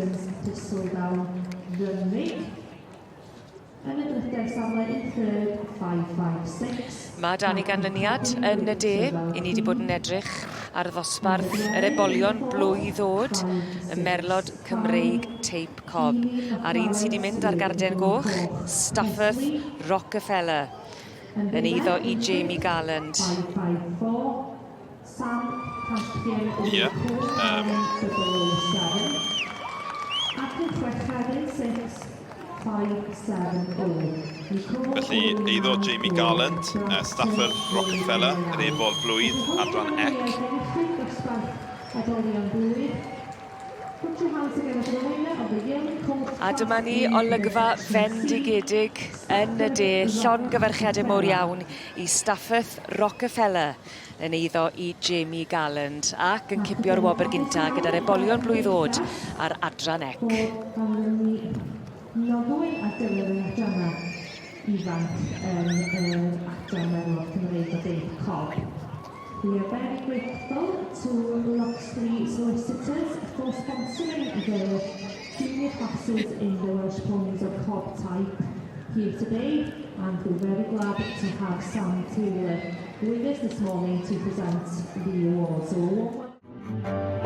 Peterson's Thistledown Runrig. Yn y drydedd safle in third, 556. Mae da ni ganlyniad yn y de. I ni wedi bod yn edrych ar ddosbarth yr ebolion blwydd oed, y merlod Cymreig teip cob. A'r un sydd wedi mynd ar garden goch, Stafford Rockefeller, yn eiddo i Jamie Garland. 554. Sam Campion Ie, Ac yn chweched 6, 5, 7, 0. Felly, eiddo Jamie Garland, Stafford Rockefeller, yr ebol blwydd, adran C. Ebolion blwydd. Put your hands together for the winner of the Yearling Colt. A dyma ni olygfa fendigedig yn y de, llongyfarchiadau mowr iawn i Stafford Rockefeller yn eiddo i Jamie Garland ac yn cipio'r wobr gynta gyda'r ebolion blwydd oed ar adran C. Noddwyn a dilyn yn adrannau ifanc yn yr adran merlod Cymreig o deip cob. We are very grateful to Loxley Solicitors for sponsoring the junior classes in the Welsh Ponies of Cob type here today, and we're very glad to have Sam Taylor with us this morning to present the award. So a warm welcome.